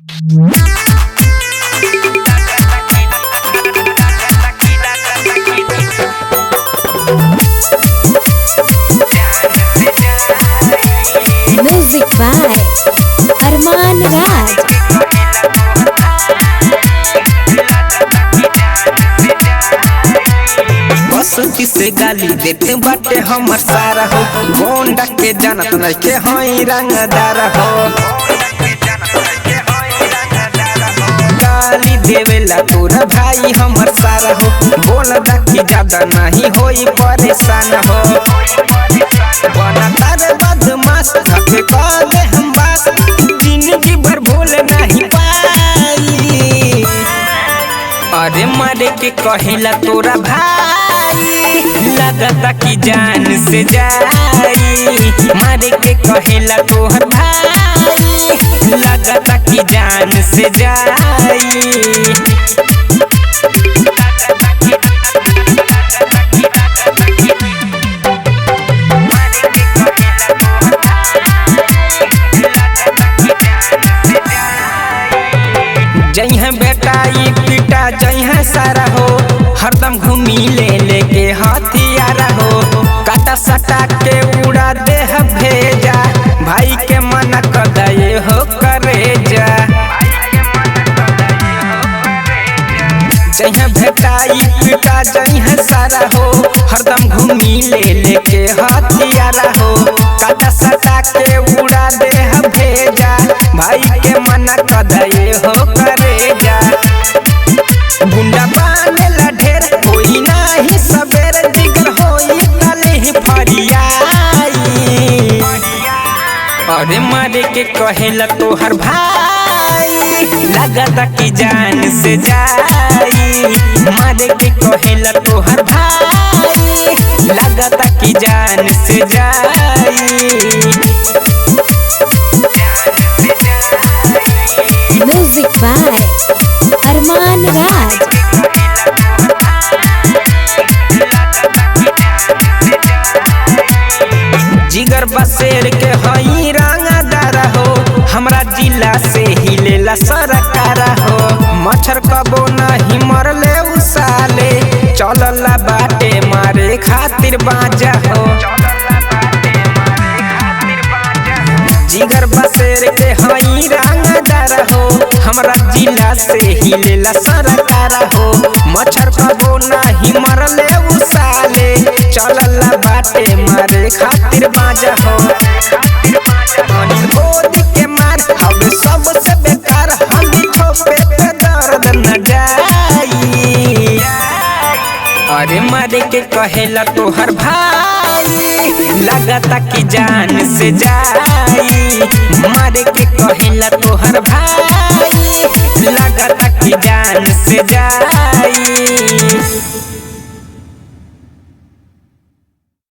Music by Arman Raj. बसंती से गाली देते बाटे हमर सारा हो, गोंडा के जानत नइखे हई रंगदार हो। गाली देवेला तोरा भाई हमर सारा हो, बोल कि ज्यादा नहीं होई परेशान हो। बना तारे बदमाश धके कह दे हम बात, जिंदगी भर भूल नहीं पाई। अरे मरे के कहेला तोरा भाई, लगता कि जान से जाई। मरे के कहेला तोहर भाई, लगता कि जान से जाई। जइहे बेटा ई पिटा जइहे सारा हो, हरदम घूमी ले लेके हथियारा हो। काटा सटा के उड़ा देह भेजा, भाई के मना कर दे हो करे जा। जइहे बेटा ई पिटा जइहे सारा हो, हरदम घूमी ले लेके हथियारा हो। काटा सटा के उड़ा देह भेजा, भाई के मना कर दे हो करे जा। गुंडा बानेला ढेर होई नाही सबेर, जिगर होई तले फरियाई। अरे मारे के कहेला तोहर भाई, लगता कि जान से जाई। मारे के कहेला तोहर भाई, लगता कि जान से जाई। Music by Arman Raj. जिगर बसेर के हई रंगदार हो, हमरा जिला से हिलेला सरकार हो। मच्छर कबो नहीं मरले उसाले, चलला बाटे मारे खातिर बाजा हो। जिगर बसेर के हई रंगदार हो, हमरा जिला से हिलेला सरकार हो। मच्छर कबो नहीं मरले उसाले, चलला बाटे मारे खातिर बाजा हो। अनिल गोदी के मार हवे सबसे बेकार, हम छोपे पे दर्द न जाई। अरे मारे के कहेला तोहर भाई, लगता कि जान से जाई। मारे के कहेला तोहर भाई, लगता कि जान से जाई।